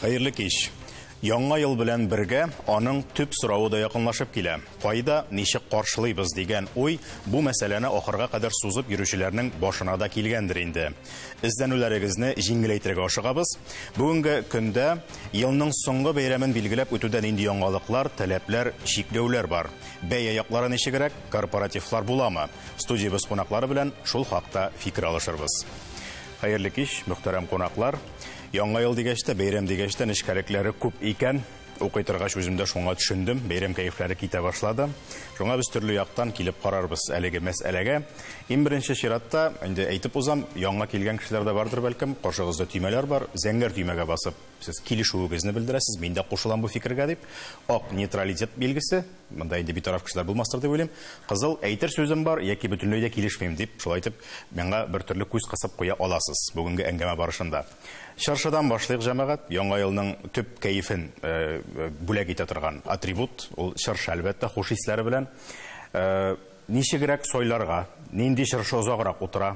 Хәерле кич. Яңа ел белән бергә аның төп соравы да якынлашып килә. Кайда, ничек каршылыйбыз дигән уй бу мәсьәләне ахырга кадәр сузып йөрүчеләрнең башына да килгәндер инде. Эзләнүләрегезне җиңеләйтергә ашыгабыз. Бүгенге көндә елның соңгы бәйрәмен билгеләп үтүдә нинди яңалыклар, таләпләр, чикләүләр бар? Бәя яклары ничегрәк, корпоративлар буламы? Студиябез кунаклары белән шул хакта фикер алышырбыз. Хәерле кич, мөхтәрәм кунаклар. Яңа ел дигәч тә, бәйрәм дигәч тә нечкәлекләре күп икән. Укый торгач үзем дә шуңа төшендем, бәйрәм кәефләре китә башлады. Шуңа без төрле яктан килеп карарбыз әлеге мәсьәләгә. Иң беренче чиратта, инде әйтеп узам, яңа килгән кешеләр дә бардыр бәлкем, каршыгызда төймәләр бар, зәңгәр төймәгә басып сез килешүегезне белдерәсез, мин дә кушылам бу фикергә дип. Ак нейтралитет билгесе, монда инде битараф кешеләр булмастыр дип уйлыйм. Кызыл әйтер сүзем бар яки бөтенләй дә килешмим дип, шулай итеп миңа бер төрле күз кысып куя аласыз бүгенге әңгәмә барышында. Чыршыдан башлыйк, җәмәгать. Яңа елның төп кәефен бүләк итә торган атрибут ул чыршы, әлбәттә, хуш исләре белән. Ничегрәк сайларга, нинди чыршы озаграк утыра,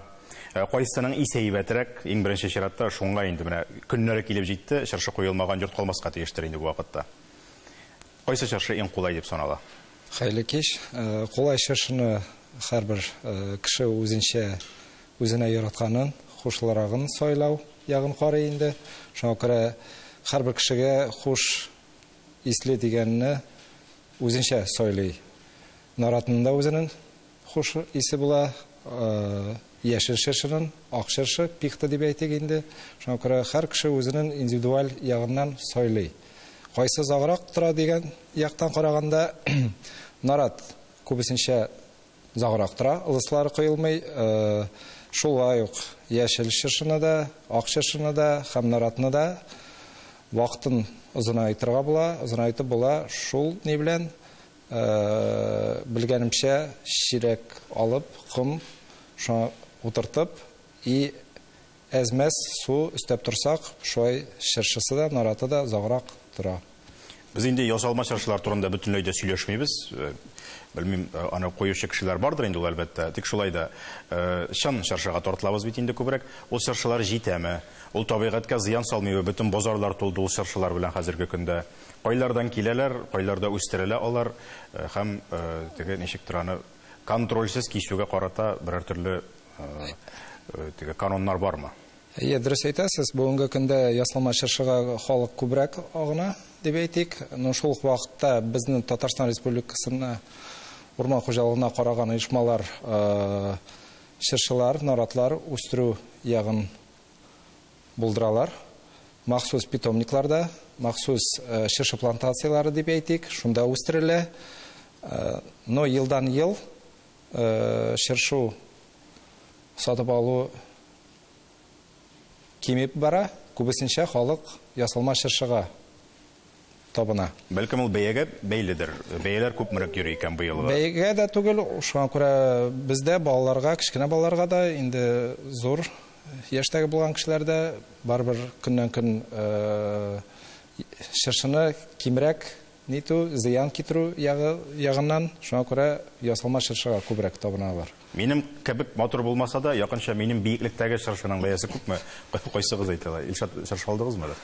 кайсының исе әйбәтрәк, иң беренче чиратта шуңа инде менә көннәре килеп җитте, чыршы куелмаган йорт калмаска тиештер инде бу вакытта. Кайсы чыршы иң кулай дип санала? Хәерле кич. Кулай чыршыны һәрбер кеше үзенчә үзенә яратканын, хушлырагын сайлау ягын карый инде. Шуңа күрә һәрбер кешегә хуш исле дигәнне үзенчә сайлый. Наратның да үзенең хуш исе була, яшел чыршының, ак чыршы, пихта дип әйтик инде. Шуңа күрә һәр кеше үзенең индивидуаль ягыннан сайлый. Кайсы озаграк тора дигән яктан караганда, нарат күбесенчә озаграк тора, ылыслары коелмый. Шулай ук яшел чыршыны да, ак чыршыны да һәм наратны да вакытын озынайтырга була, озынайтып була. Шул ни белән, белгәнемчә, чирәк алып, ком шуңа утыртып и әзмәс су өстәп торсак, шулай чыршысы да, нараты да озаграк тора. Без инде ясалма чыршылар турында бөтенләй дә сөйләшмибез. Белмим, аны куючы кешеләр бардыр инде ул, әлбәттә. Тик шулай да чын чыршыга тартылабыз бит инде күбрәк. Ул чыршылар җитәме? Ул табигатькә зыян салмыймы? Бөтен базарлар тулды ул чыршылар белән хәзерге көндә. Кайлардан киләләр, кайларда үстерелә алар һәм теге ничектер аны контрольсез кисүгә карата берәр төрле теге кануннар бармы? Әйе, дөрес әйтәсез. Бүгенге көндә ясалма чыршыга халык күбрәк агына дип әйтик. Но шул ук вакытта безнең Татарстан Республикасына урман хуҗалыгына караган оешмалар чыршылар, наратлар үстерү ягын булдыралар. Махсус питомникларда, махсус чыршы плантациялары дип әйтик, шунда үстерелә. Но елдан ел чыршы сатып алу кимеп бара, күбесенчә халык ясалма чыршыга табына. Бәлкем ул бәягә бәйледер. Бәяләр күпмерәк йөри икән быелгы? Бәягә дә түгел, шуңа күрә бездә балаларга, кечкенә балаларга да, инде зур яшьтәге булган кешеләр дә барыбер көннән-көн чыршыны кимрәк нитү, зыян китерү ягыннан, шуңа күрә ясалма чыршыга күбрәк табыналар. Минем кебек матур булмаса да, якынча минем биеклектәге чыршының бәясе күпме? Кайсыгыз әйтә ала? Илшат, чыршы алдыгызмы әле?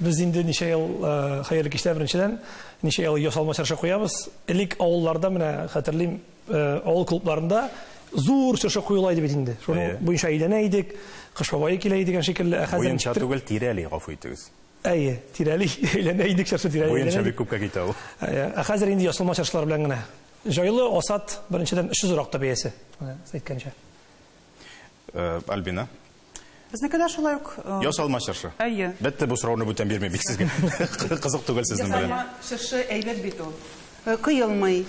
Без инде ничә ел, хәерле кичләр беренчедән, ничә ел ясалма чыршы куябыз. Элек авылларда, менә хәтерлим, авыл клубларында зур чыршы куела иде бит инде. Шуның буенча әйләнә идек, Кыш бабае килә иде дигән шикелле. Ә хәзер Буенча түгел, тирәли, гафу итегез. Әйе, тирәли әйләнә идек, чыршы тирәли. Буенча бик күпкә китә ул. Ә хәзер инде ясалма чыршылар белән генә. Җайлы, асат, беренчедән эше зуррак та бәясе. Менә сез әйткәнчә. Альбина. Безнеке дә шулай ук. Ясалма чыршы. Әйе. Бетте, бу сорауны бүтән бирмим бит сезгә. Кызык түгел сезнең белән. Ясалма чыршы әйбәт бит ул. Кыелмый.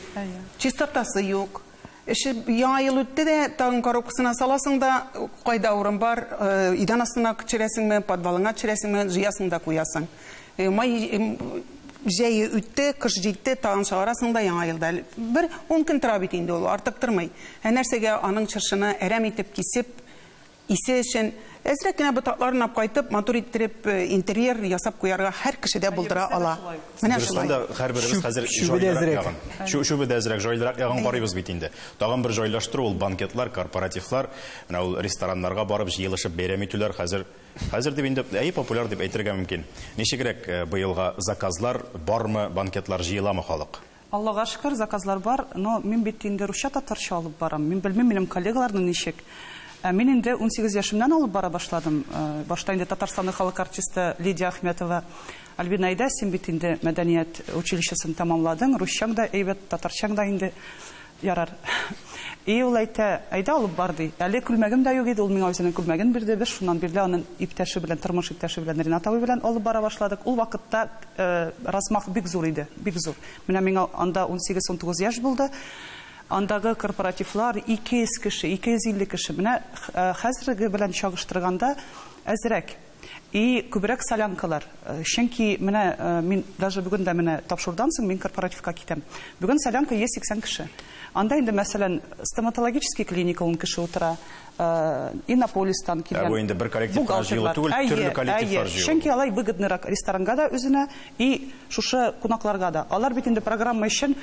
Чистотасы юк. Эше яңа ел үтте дә, тагын коробкасына саласың да, кайда урын бар, идән астына төшерәсеңме, подвалыңа төшерәсеңме, җыясың да куясың. Май җәе үтте, кыш җитте, тагын чыгарасың да яңа елда. Бер 10 көн тора бит инде ул, артык тормый. Ә нәрсәгә аның чыршыны әрәм итеп кисеп, исе өчен Әзрәк кенә ботакларын алып кайтып, матур иттереп интерьер ясап куярга һәр кеше дә булдыра ала. Менә шулай. Һәрберебез хәзер җайлырак ягын. Чүбе дә әзрәк җайлырак ягын карыйбыз бит инде. Тагын бер җайлаштыру ул банкетлар, корпоративлар, менә ул рестораннарга барып җыелышып бәйрәм итүләр хәзер хәзер дип инде әй популяр дип әйтергә мөмкин. Ничегрәк быелга заказлар бармы, банкетлар җыеламы халык? Аллага шөкер, заказлар бар, но мин бит инде русча татарча алып барам. Мин белмим минем коллегаларның ничек. Мин инде 18 яшемнән алып бара башладым. Башта инде Татарстанның халык артисты Лидия Ахметова. Альбина, әйдә, син бит инде мәдәният училищесын тәмамладың, русчаң да әйбәт, татарчаң да инде ярар. И ул әйтә, әйдә алып бар ди. Әле күлмәгем дә юк иде, ул миңа үзенең күлмәген бирде. Без шуннан бирле аның иптәше белән, тормыш иптәше белән, Ринат абый белән алып бара башладык. Ул вакытта размах бик зур иде, бик зур. Менә миңа анда 18-19 яшь булды. Андагы корпоративлар 200 кеше, 250 кеше. Менә хәзерге белән чагыштырганда әзрәк. И күбрәк солянкалар. Чөнки менә мин даже бүген дә менә тапшырудан соң мин корпоративка китәм. Бүген солянка 180 кеше. Анда инде мәсәлән стоматологический клиника 10 кеше утыра, Иннополистан килгән. Бу инде бер коллектив җыелу түгел, төрле коллективлар җыелу. Чөнки алай выгодныйрак ресторанга да үзенә и шушы кунакларга да. Алар бит инде программа өчен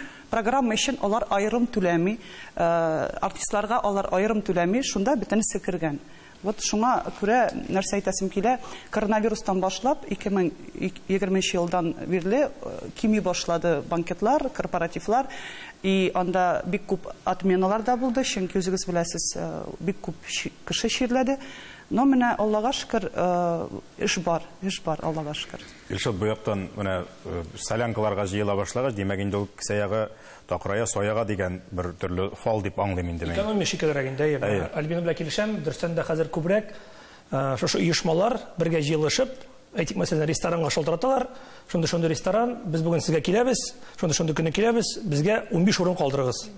алар аерым түләми, артистларга алар аерым түләми, шунда бөтенесе кергән. Вот шуңа күрә нәрсә әйтәсем килә, коронавирустан башлап 2020 елдан бирле кими башлады банкетлар, корпоративлар, и анда бик күп отменалар да булды, чөнки үзегез беләсез, бик күп кеше чирләде. Но менә Аллага шөкер, эш бар, Аллага шөкер. Илшат, бу яктан менә солянкаларга җыела башлагач, димәк инде ул кесә ягы такрая, саяга дигән бер төрле фал дип аңлыйм инде мин. Экономия шикеллерәк инде. Альбина белән килешәм, дөрестән дә хәзер күбрәк шушы оешмалар бергә җыелышып, әйтик, мәсәлән, ресторанга шалтыраталар. Шундый-шундый ресторан, без бүген сезгә киләбез, шундый-шундый көнне киләбез, безгә 15 урын калдырыгыз.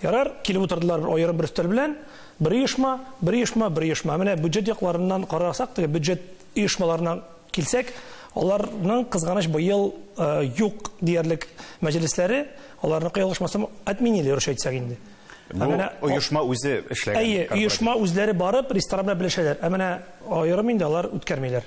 Ярар, килеп утырдылар бер аерым бер өстәл белән, бер оешма, бер оешма, бер оешма. Менә бюджет якларыннан карасак, теге бюджет оешмаларына килсәк, аларның кызганыч быел юк диярлек мәҗлесләре, аларны кыялышмасам отменили, русча әйтсәк инде. Бу оешма үзе эшләгән. Әйе, оешма үзләре барып ресторан белән белешәләр. Ә менә аерым инде алар үткәрмиләр.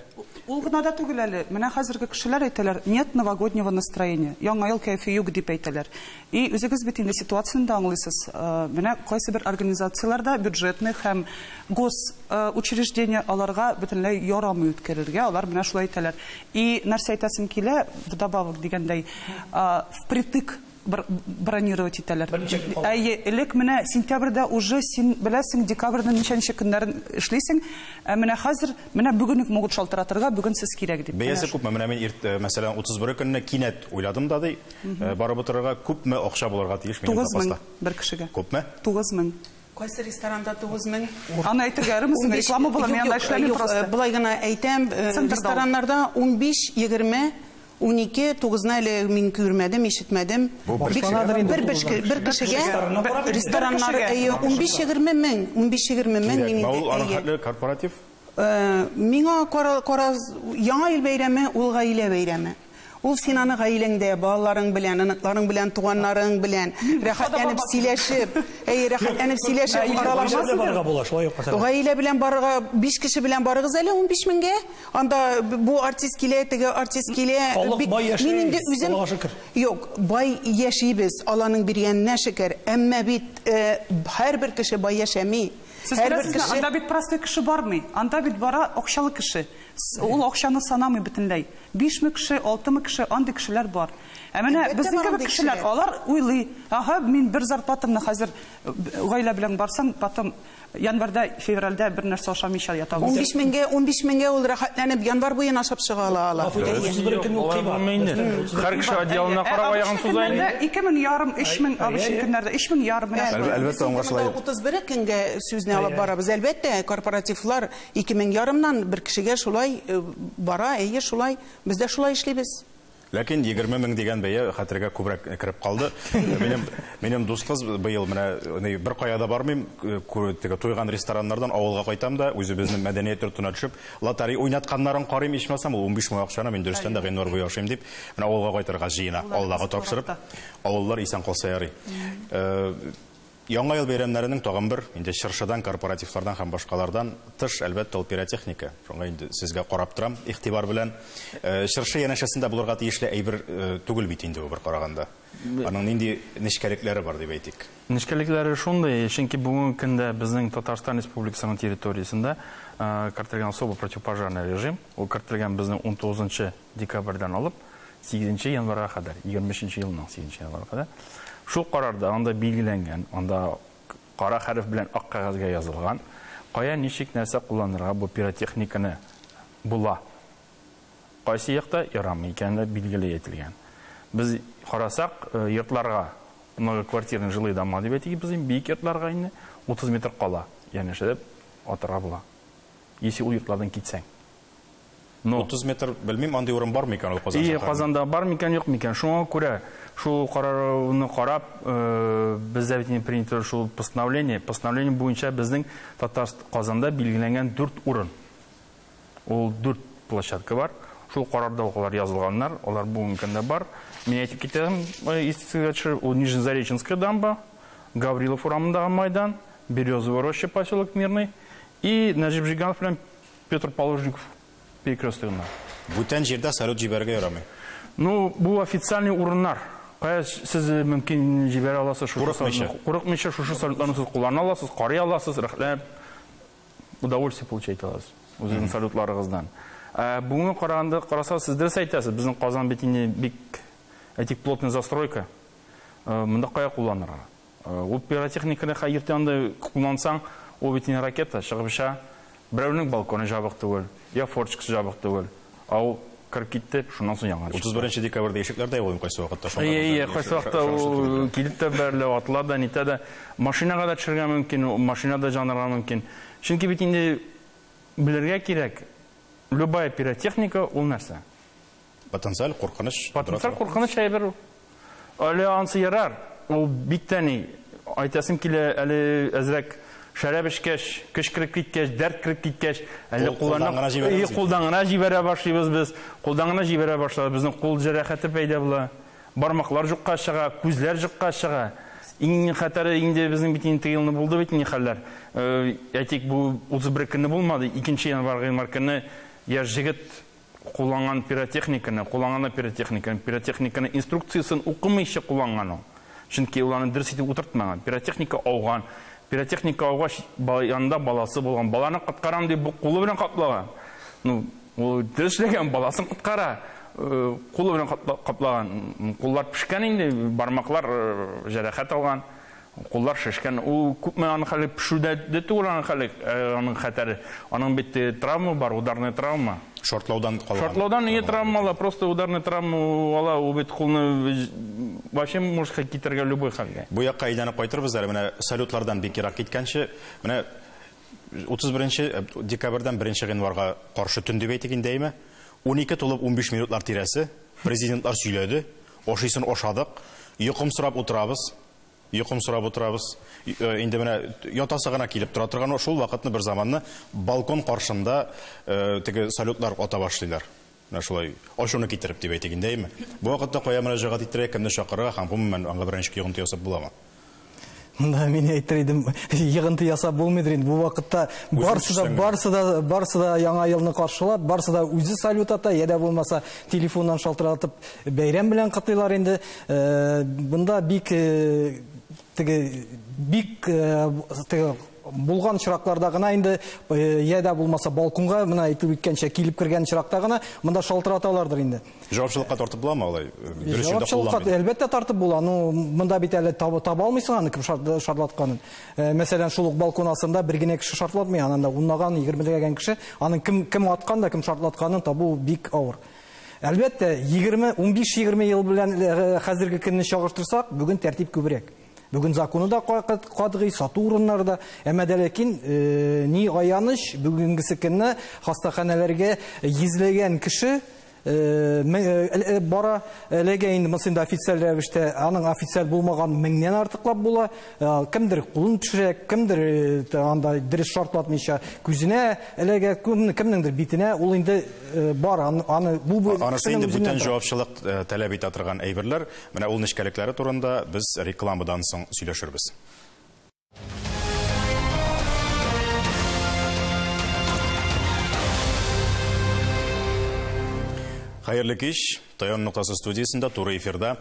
Ул гына да түгел әле. Менә хәзерге кешеләр әйтәләр, нет новогоднего настроения. Яңа ел кәефе юк дип әйтәләр. И үзегез бит инде ситуацияне дә аңлыйсыз. Менә кайсы бер организацияләрдә бюджетный һәм гос учреждение аларга бөтенләй ярамый үткәрергә, алар менә шулай әйтәләр. И нәрсә әйтәсем килә, вдобавок дигәндәй, впритык бронировать итәләр. Әйе, элек менә сентябрьдә уже син беләсең, декабрьдә ничәнче көннәрен эшлисең, ә менә хәзер менә бүген үк могут шалтыратырга, бүген сез кирәк дип. Бәясе күпме? Менә мин мәсәлән 31 көнне кинәт уйладым да ди, барып утырырга күпме акча булырга тиеш минем запаста? 9000 бер кешегә. Күпме? 9000. Кайсы ресторанда 9000? Аны әйтергә ярымысың, реклама була, мин анда эшләмим просто. Былай гына әйтәм, рестораннарда 15, 20, 12, 9-ны әле мин күрмәдем, ишетмәдем. Бер кешегә рестораннар 15-20 мең, 15-20 мең мин инде. Аның хәтле корпоратив? Миңа Яңа ел бәйрәме ул гаилә бәйрәме. Ул син аны гаиләңдә, балаларың белән, оныкларың белән, туганнарың белән рәхәтләнеп сөйләшеп, әй, рәхәтләнеп сөйләшеп аралашасың. Гаилә белән барырга, 5 кеше белән барыгыз әле 15 меңгә. Анда бу артист килә, теге артист килә. Мин инде үзем Юк, бай яшибез, Алланың биргәненә шөкер. Әмма бит һәрбер кеше бай яшәми. Сез беләсезме, анда бит простой кеше бармый. Анда бит бара акчалы кеше. Ул акчаны санамый бөтенләй. 5 мең кеше, 6 мең кеше, андый кешеләр бар. Ә менә безнең кебек кешеләр, алар уйлый. Ага, мин бер зарплатамны хәзер гаилә белән барсам, потом январьда, февральдә бер нәрсә ашамыйча ятам. 15 меңгә, 15 меңгә ул рәхәтләнеп январь буена ашап чыга ала. Һәр кеше отделына карап аягын суза инде. 2500, 3000, обычный көннәрдә 3500 менә. Әлбәттә, аңлашыла. 31 көнгә сүзне алып барабыз. Әлбәттә, корпоративлар 2500-нан бер кешегә шулай бара, әйе, шулай. Без дә шулай эшлибез. Ләкин 20 мең дигән бәя хәтергә күбрәк кереп калды. Минем дус кыз быел менә бер кая да бармыйм, теге туйган рестораннардан авылга кайтам да, үзебезнең мәдәният йортына төшеп, лотерея уйнатканнарын карыйм, ичмасам, ул 15 мең акчаны мин дөрестән дә гыйнвар буе ашыйм дип, менә авылга кайтырга җыена, Аллага тапшырып, авыллар исән калса ярый. Яңа ел бәйрәмнәренең тагын бер, инде чыршыдан, корпоративлардан һәм башкалардан тыш, әлбәттә, ул пиротехника. Шуңа инде сезгә карап торам, игътибар белән. Чыршы янәшәсендә булырга тиешле әйбер түгел бит инде бу бер караганда. Аның нинди нечкәлекләре бар дип әйтик? Нечкәлекләре шундый, чөнки бүгенге көндә безнең Татарстан Республикасының территориясендә кертелгән особо противопожарный режим, ул кертелгән безнең 19 декабрьдән алып 8 январьга кадәр, 23 елның 8 январьга кадәр. Шул карарда анда билгеләнгән, анда кара хәреф белән ак кәгазьгә язылган, кая ничек нәрсә кулланырга бу пиротехниканы була. Кайсы якта ярамый икәне билгеле әйтелгән. Без карасак, йортларга, многоквартирный жилые дома дип әйтик, без биек йортларга инде 30 метр кала, янәшәдә атырга була. Если ул йортлардан китсәң. Но 30 метр, белмим, андый урын бар микән ул Казан шәһәрендә? Казанда бар микән, юк микән? Шуңа күрә шул карарны карап, бездә бит инде принято шул постановление. Постановление буенча безнең Татар Казанда билгеләнгән 4 урын. Ул 4 площадка бар. Шул карарда алар язылганнар, алар бүгенге көндә бар. Мин әйтеп китәм, исегезгә төшереп, ул Нижнезареченская дамба, Гаврилов урамындагы майдан, Березовая роща, поселок Мирный и Нәҗип Жиганов белән Петр Положников перекрестогында. Бүтән җирдә салют җибәрергә ярамый. Ну, бу официальный урыннар. Кая сез мөмкин җибәрә аласыз шушы Курыкмыйча. салютны? Курыкмыйча шушы салютларны сез куллана аласыз, карый аласыз, рәхәтләнеп удовольствие получать аласыз үзегезнең салютларыгыздан. Бүгенге караганда карасагыз, сез дөрес әйтәсез, безнең Казан бит инде бик, әйтик, плотная застройка. Монда кая кулланырга? Ул пиротехниканы хәер анда куллансаң, ул бит инде ракета чыгып оча. Берәүнең балконы жабык түгел, я форточкасы жабык түгел. Ә ул кереп китте, шуннан соң яңа Утыз беренче декабрьдә ишекләр дә ябылмый кайсы вакытта, шуңа Әйе, күрә кайсы вакытта ул килеп тә бәрелә, атыла да, нитә дә. Машинага да төшергә мөмкин, машина да жанырга мөмкин. Чөнки бит инде белергә кирәк, любая пиротехника ул нәрсә? Потенциаль куркыныч. Потенциаль куркыныч әйбер ул. Әле ансы ярар, ул бик тә ни, әйтәсем килә, әле әзрәк шәраб эчкәч, көч кереп киткәч, дәрт кереп киткәч, әле Кулдан гына җибәрәбез бит. Кулдан гына җибәрә башлыйбыз без. Кулдан гына җибәрә башлыйбыз. Безнең кул җәрәхәте пәйда була. Бармаклар юкка чыга, күзләр юкка чыга. Иң хәтәре инде безнең бит инде елны булды бит инде хәлләр. Әйтик, бу 31 көнне булмады, 2 январь гыйнвар көнне яшь җегет кулланган пиротехниканы, кулланган пиротехниканы, пиротехниканы инструкциясен укымыйча кулланган ул. Чөнки ул аны дөрес итеп утыртмаган. Пиротехника ауган. Пиротехника аугач, янында баласы булган. Баланы коткарам дип бу кулы белән каплаган. Ну, ул дөрес эшләгән, баласын коткара. Кулы белән каплаган. Куллар пешкән инде, бармаклар җәрәхәт алган. Куллар шешкән. Ул күпме аның хәле пешүдә дә түгел, аның хәле, аның хәтәре. Аның бит травма бар, ударная травма. Шартлаудан калган. Шартлаудан не травма ала, просто ударная травма ала, ул бит кулны вообще может китәргә любой хәлгә. Бу якка әйләнеп кайтырбыз әле, менә салютлардан бик ерак киткәнче, менә 31 декабрьдән 1 гыйнварга каршы төн дип әйтик инде, әйме? 12 тулып 15 минутлар тирәсе президентлар сөйләде, ашыйсын ашадык, йокым сорап утырабыз. Йокым сорап утырабыз. Инде менә ятасы гына килеп тора торган шул вакытны бер заманны балкон каршында теге салютлар ата башлыйлар. Менә шулай ачуны китереп дип әйтик инде, әйме? Бу вакытта кая мөрәҗәгать итәргә, кемне чакырырга һәм гомумән аңа беренче йогынты ясап буламы? Монда мин әйтер идем, йогынты ясап булмыйдыр инде. Бу вакытта Үзең төшсәң генә. барысы да яңа елны каршылап, барысы да үзе салют ата, я дә булмаса телефоннан шалтыратып бәйрәм белән котлыйлар инде. Бында бик теге, бик теге булган очракларда гына инде, я дә булмаса балконга, менә әйтеп үткәнчә, килеп кергән очракта гына монда шалтыраталардыр инде. Җавапчылыкка тартып буламы алай? Дөрес җирдә Җавапчылыкка кулланмый. әлбәттә тартып була. Ну, монда бит әле таба алмыйсың аны кем шартлатканын. Мәсәлән, шул ук балкон астында бер генә кеше шартлатмый, аннан да унлаган, егермеләгән кеше, аның кем аткан да, кем шартлатканын табу бик авыр. Әлбәттә, унбиш-егерме ел белән хәзерге көнне чагыштырсак, бүген тәртип күбрәк. Бүген законы да катгый, сату урыннары да. Әмма дә ләкин ни аяныч, бүгенгесе көнне хастаханәләргә йөзләгән кеше бара, эләгә инде монысы инде официаль рәвештә, аның официаль булмаган меңнән артыклап була. Кемдер кулын төшерә, кемдер анда дөрес шартлатмыйча күзенә эләгә, кемнеңдер битенә, ул инде бар, аны бу бу Анысы кешенең инде үзеннән бүтән тора. җавапчылык таләп итә торган әйберләр. Менә ул нечкәлекләре турында без рекламадан соң сөйләшербез. Хәерле кич. Таяну ноктасы студиясендә туры эфирда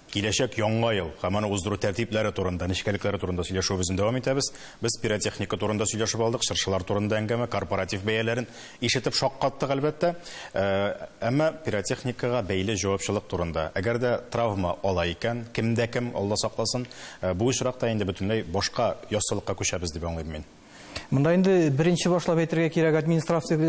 киләчәк яңа ел һәм аны уздыру тәртипләре турында, нечкәлекләре турында сөйләшүебезне дәвам итәбез. Без пиротехника турында сөйләшеп алдык, чыршылар турында әңгәмә, корпоратив бәяләрен ишетеп шаккаттык әлбәттә. Әмма пиротехникага бәйле җавапчылык турында. Әгәр дә травма ала икән, кемдә кем, Алла сакласын, бу очракта инде бөтенләй башка яссылыкка күчәбез дип аңлыйм мин. Монда инде беренче башлап әйтергә кирәк административ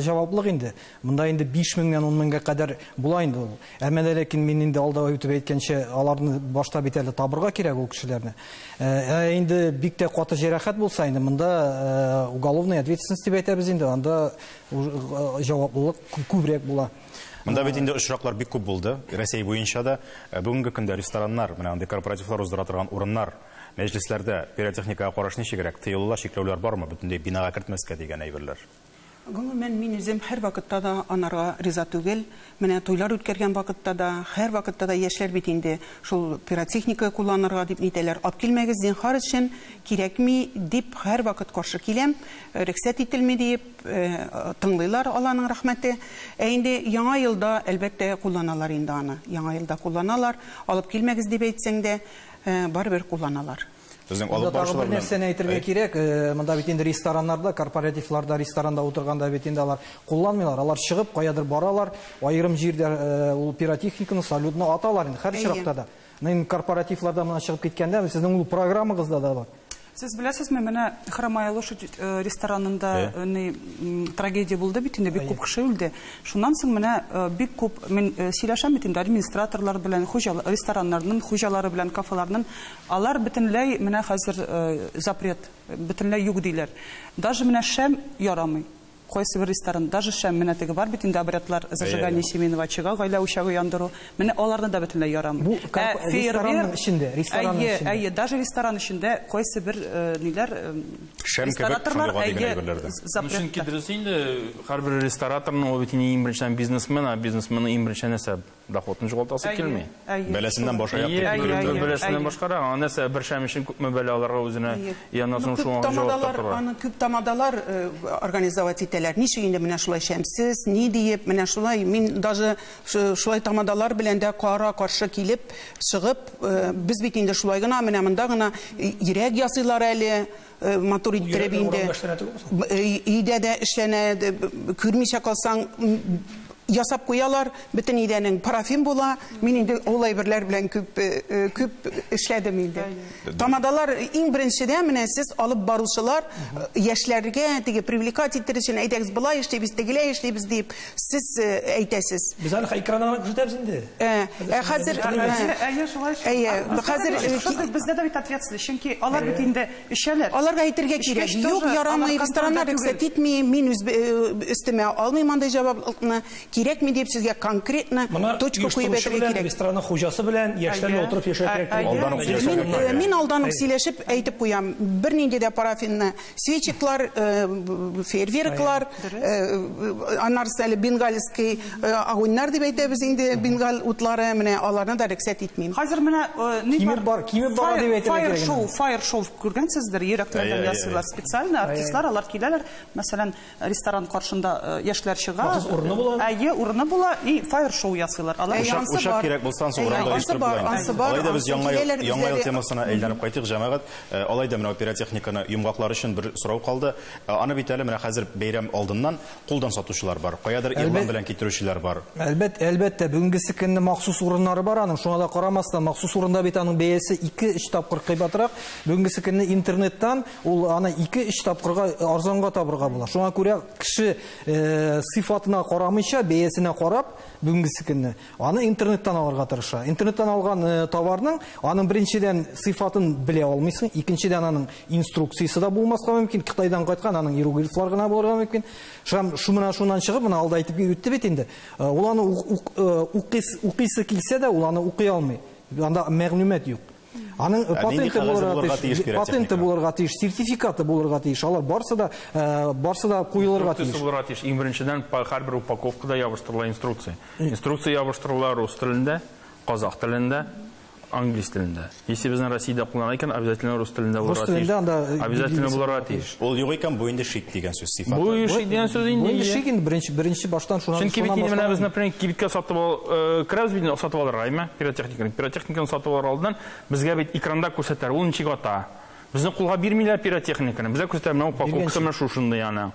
җаваплык инде. Монда инде 5000-нән 10000-гә кадәр була инде ул. Әмма ләкин мин инде алда үтеп әйткәнчә, аларны башта бит әле табырга кирәк ул кешеләрне. Ә инде бик тә каты җәрәхәт булса инде монда уголовная ответственность дип әйтәбез инде, анда җаваплылык күбрәк була. Монда бит инде очраклар бик күп булды. Рәсәй буенча да бүгенге көндә рестораннар, менә андый корпоративлар уздыра торган урыннар, мәҗлесләрдә пиротехникага караш ничегрәк? Тыюлар, чикләүләр бармы? Бөтенләй бинага кертмәскә дигән әйберләр. Гомумән, мин үзем һәр вакытта да анарга риза түгел. Менә туйлар үткәргән вакытта да, һәр вакытта да яшьләр бит инде шул пиротехника кулланырга дип нитәләр. Алып килмәгез, зинһар өчен кирәкми дип һәр вакыт каршы киләм. Рөхсәт ителми дип тыңлыйлар, Алланың рәхмәте. Ә инде яңа елда әлбәттә кулланалар инде аны. Яңа елда кулланалар. Алып килмәгез дип әйтсәң дә, барыбер кулланалар. Безнең алып баручылар белән нәрсәне әйтергә кирәк, монда бит инде рестораннарда, корпоративларда, ресторанда утырганда бит инде алар кулланмыйлар, алар чыгып каядыр баралар, аерым җирдә ул пиротехниканы, салютны аталар инде һәр очракта да. Менә корпоративларда моны чыгып киткәндә, сезнең ул программагызда да бар. Сез беләсезме, менә Хромая лошадь ресторанында трагедия булды бит инде, бик күп кеше үлде. Шуннан соң менә бик күп мин сөйләшәм бит инде администраторлар белән, рестораннарның хуҗалары белән, кафеларның, алар бөтенләй менә хәзер запрет, бөтенләй юк диләр. Даже менә шәм ярамый. Кайсы бер ресторан, даже шәм менә теге бар бит инде обрядлар зажигание семейного очага, гаилә учагы яндыру, менә аларны да бөтенләй ярамый. Бу ресторанның эчендә, ресторанның эчендә. Әйе, даже ресторан эчендә кайсы бер ниләр рестораторлар, әйе, запрет. Чөнки дөрес инде һәрбер рестораторның ул бит инде иң беренчедән бизнесмен, а бизнесменның иң беренче нәрсә доходын югалтасы килми. Бәласеннән баш аяк дип килеп. Бәласеннән башкара, аны нәрсә бер шәм өчен күпме бәла аларга үзенә, яннан соң шуңа җавап тотырга. Аны күп тамадалар организовать итәләр. Ничек инде менә шулай шәмсез, ни диеп, менә шулай мин даже шулай тамадалар белән дә кара каршы килеп чыгып, без бит инде шулай гына, менә монда гына йөрәк ясыйлар әле, матур иттереп инде. Өйдә дә эшләнә, күрмичә калсаң ясап куялар, бөтен идәнең парафин була. Мин инде ул әйберләр белән күп күп эшләдем инде. Тамадалар иң беренчедә менә сез алып баручылар яшьләргә теге привлекать итер өчен әйтәгез, болай эшлибез, тегеләй эшлибез дип сез әйтәсез. Без аны экраннан күрсәтәбез инде. Хәзер әйе, шулай. Әйе, хәзер бездә дә бит ответственность, чөнки алар бит инде эчәләр. Аларга әйтергә кирәк. Юк, ярамый, рестораннар рөхсәт итми, мин үз өстемә алмыйм андый җаваплылыкны. Кирәкми дип сезгә конкретно точка куеп әйтергә кирәк. Ресторанның хуҗасы белән яшьләр белән утырып яшәргә кирәк. Мин алдан ук сөйләшеп әйтеп куям. Бернинди дә парафинны свечеклар, фейерверклар, аннары әле бенгальский огоньнар дип әйтәбез инде, бенгаль утлары, менә аларны да рөхсәт итмим. Хәзер менә ни бар, кимеп бара дип әйтергә кирәк. Фаер-шоу күргәнсездер, йөрәкләрдән ясыйлар специально, артистлар алар киләләр, мәсәлән, ресторан каршында яшьләр чыга. Махсус урыны була. Әйе, урыны була, и фаер-шоу ясыйлар. Алар учак кирәк булса, урында оештырып була. Алай да без яңа ел темасына әйләнеп кайтыйк, җәмәгать. Алай да менә пиротехниканы йомгаклар өчен бер сорау калды. Аны бит әле менә хәзер бәйрәм алдыннан кулдан сатучылар бар, каядыр игълан белән китерүчеләр бар. Әлбәттә, бүгенгесе көнне махсус урыннары бар аның. Шуңа да карамастан, махсус урында бит аның бәясе 2-3 тапкыр кыйбатрак. Бүгенгесе көнне интернеттан ул аны 2-3 тапкырга арзанга табырга була. Шуңа күрә кеше сыйфатына карамыйча, бәясенә карап, бүгенгесе көнне аны интернеттан алырга тырыша. Интернеттан алган товарның аның беренчедән сыйфатын белә алмыйсың, икенчедән аның инструкциясе дә булмаска мөмкин. Кытайдан кайткан аның иероглифлар гына булырга мөмкин. Шумына шуннан чыгып, моны алда әйтеп үтте бит инде. Ул аны укыйсы килсә дә, ул аны укый алмый. Анда мәгълүмат юк. Аның патенты булырга тиеш, сертификаты булырга тиеш. Алар барсы да куелырга тиеш. Булырга тиеш. Иң беренчедән һәрбер упаковкада ябыштырыла инструкция. Инструкция ябыштырыла рус телендә, казах телендә, английс телендә. Если безнең Россиядә куллана икән, обязательно рус телендә булырга тиеш. Обязательно булырга тиеш. Ул юк икән, бу инде шик дигән сүз сыйфаты. Бу шик дигән сүз инде. Бу инде шик инде беренче баштан шуннан. Чөнки бит инде менә без, например, кибеткә сатып ал, керәбез бит, сатып алырга, әйме? Пиротехниканы. Пиротехниканы сатып алыр алдыннан безгә бит экранда күрсәтәләр, ул ничек ата. Безнең кулга бирмиләр пиротехниканы. Безгә күрсәтәләр, менә упаковкасы менә шушындый аны.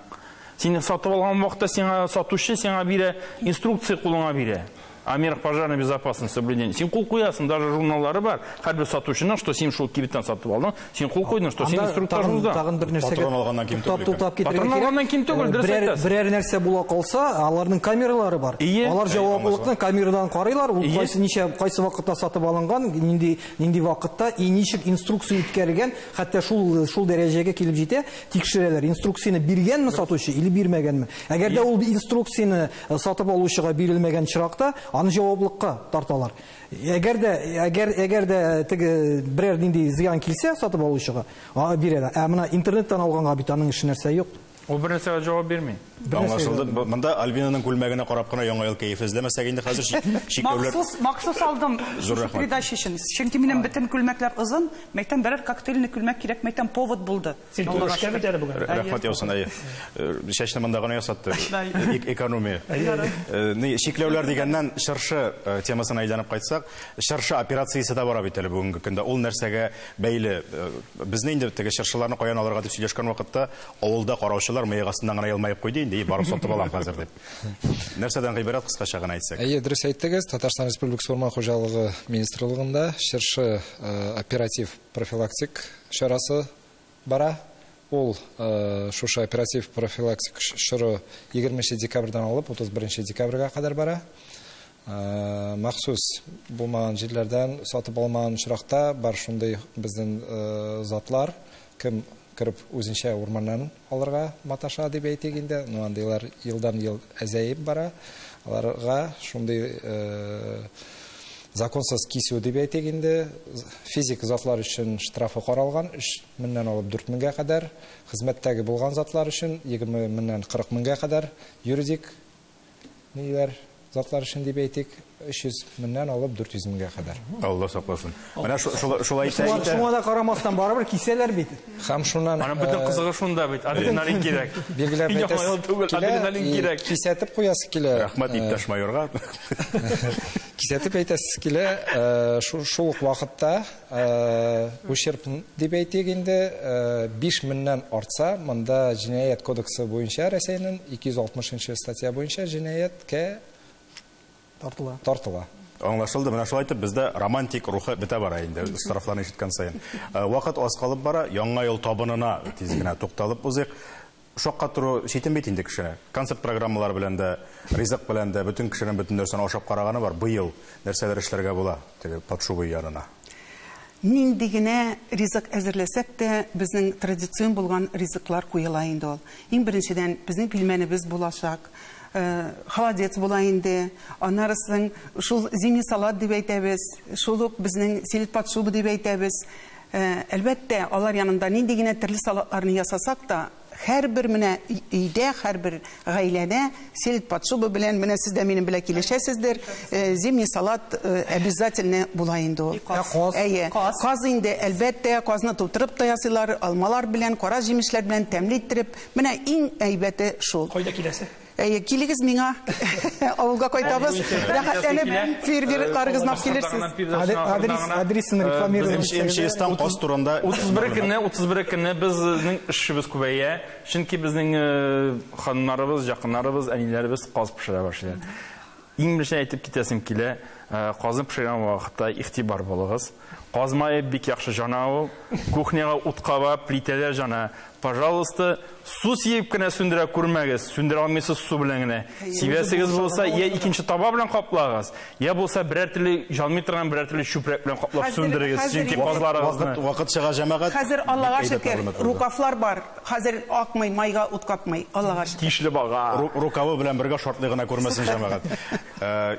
Син сатып алган вакытта сиңа сатучы сиңа бирә, инструкция кулыңа бирә. О мерах пожарной безопасности соблюдения. Син кул куясың, даже журналлары бар. Һәрбер сатучының, что син шул кибеттән сатып алдың, син кул куйдың, что син инструктаж уздың. Тагын бер нәрсәгә патрон алганнан ким түгел. Туктап китәргә Патрон алганнан ким түгел, дөрес әйтәсез. Берәр нәрсә була калса, аларның камералары бар. Алар җаваплылыкны камерадан карыйлар, ул кайсы ничә, кайсы вакытта сатып алынган, нинди вакытта и ничек инструкция үткәрелгән, хәтта шул дәрәҗәгә килеп җитә, тикшерәләр. Инструкцияне биргәнме сатучы или бирмәгәнме? Әгәр дә ул инструкцияне сатып алучыга бирелмәгән чиракта, аны җаваплылыкка тарталар. Әгәр дә теге берәр нинди зыян килсә сатып алучыга, бирәләр. Ә менә интернеттан алганга бит аның эше нәрсә юк. Ул бер нәрсәгә җавап бирми. Аңлашылды. Монда Альбинаның күлмәгенә карап кына яңа ел кәефе эзләмәсәк инде хәзер чикләүләр. Махсус алдым передача өчен. Чөнки минем бөтен күлмәкләр озын, мәйтәм берәр коктейльне күлмәк кирәк, мәйтәм повод булды. Син турышка бит әле бүген. Рәхмәт яусын, әйе. Чәчне монда гына ясатты. Экономия. Чикләүләр дигәннән чыршы темасына әйләнеп кайтсак, чыршы операциясе дә бара бит әле бүгенге көндә. Ул нәрсәгә бәйле? Безне инде теге чыршыларны каян алырга дип сөйләшкән вакытта авылда караучылар мыек астыннан гына елмаеп куйды инде, барып сатып алам хәзер дип. Нәрсәдән гыйбарәт кыскача гына әйтсәк? Әйе, дөрес әйттегез. Татарстан Республикасы Урман хуҗалыгы министрлыгында чыршы оператив профилактик чарасы бара. Ул шушы оператив профилактик чоры 20 декабрьдән алып 31 декабрьгә кадәр бара. Махсус булмаган җирләрдән сатып алмаган очракта бар шундый безнең затлар, кем кереп үзенчә урманнан алырга маташа дип әйтик инде. Ну, андыйлар елдан ел әзәеп бара. Аларга шундый законсыз кисү дип әйтик инде. Физик затлар өчен штрафы каралган 3 меңнән алып 4 меңгә кадәр, хезмәттәге булган затлар өчен 20 меңнән 40 меңгә кадәр, юридик ниләр затлар өчен дип әйтик 300 меңнән алып 400 меңгә кадәр. Алла сакласын. Менә шулай әйтә. Шуңа да карамастан барыбер кисәләр бит. Һәм шуннан Аның бөтен кызыгы шунда бит. Адреналин кирәк. Билгеләп әйтәсе адреналин кирәк. Кисәтеп куясы килә. Рәхмәт иптәш майорга. Кисәтеп әйтәсе килә, шул ук вакытта ущерб дип әйтик инде 5 меңнән артса, монда җинаять кодексы буенча Рәсәйнең 260 статья буенча җинаятькә тартыла. Аңлашылды. Менә шулай итеп бездә романтик рухы бетә бара инде, штрафларны ишеткән саен. Вакыт аз калып бара, яңа ел табынына тиз генә тукталып узыйк. Шаккатыру читен бит инде кешене. Концерт программалары белән дә, ризык белән дә бөтен кешенең бөтен нәрсәне ашап караганы бар. Быел нәрсәләр эшләргә була теге подшубы янына? Нинди генә ризык әзерләсәк тә, безнең традицион булган ризыклар куела инде ул. Иң беренчедән безнең пилмәнебез булачак. Холодец була инде. Аннарысын шул зимний салат дип әйтәбез, шул ук безнең селедь под шубой дип әйтәбез. Әлбәттә, алар янында нинди генә төрле салатларны ясасак та, һәрбер менә өйдә, һәрбер гаиләдә селедь под шубой белән менә сез дә минем белән килешәсездер, зимний салат обязательно була инде ул. Әйе, каз инде, әлбәттә, казны тутырып та ясыйлар, алмалар белән, кара җимешләр белән тәмле иттереп. Менә иң әйбәте шул. Кайда киләсе? Әйе, килегез миңа. Авылга кайтабыз. Рәхәтләнеп, фейерверкларыгызны алып килерсез. Адресын рекламировать. МЧСтан каз турында 31 көнне безнең эшебез күбәя. Чөнки безнең ханымнарыбыз, якыннарыбыз, әниләребез каз пешерә башлый. Иң беренче әйтеп китәсем килә, казны пешергән вакытта игътибар булыгыз. Каз мае бик яхшы жана ул. Кухняга ут каба, плитәләр жана. Пожалуйста, су сиеп кенә сүндерә күрмәгез. Сүндерә алмыйсыз су белән генә. Сибәсегез булса, я икенче таба белән каплагыз, я булса берәр төрле янмый торган берәр төрле чүпрәк белән каплап сүндерегез. Чөнки казларыгызны вакыт чыга җәмәгать. Хәзер Аллага шөкер, рукавлар бар. Хәзер акмый, майга ут капмый. Аллага шөкер. Тишле бага. Рукавы белән бергә шартлый гына күрмәсен җәмәгать.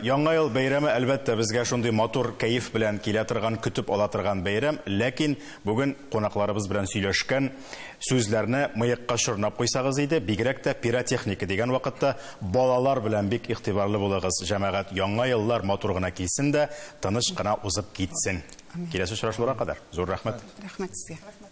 Яңа ел бәйрәме әлбәттә Әлбәттә, безгә шундый матур кәеф белән килә торган, көтеп ала торган бәйрәм, ләкин бүген кунакларыбыз белән сөйләшкән сүзләрне мыекка чорнап куйсагыз иде, бигрәк тә пиротехника дигән вакытта балалар белән бик игътибарлы булыгыз. Җәмәгать, яңа еллар матур гына килсен дә, тыныч кына узып китсен. Киләсе очрашуларга кадәр. Зур рәхмәт. Рәхмәт сезгә.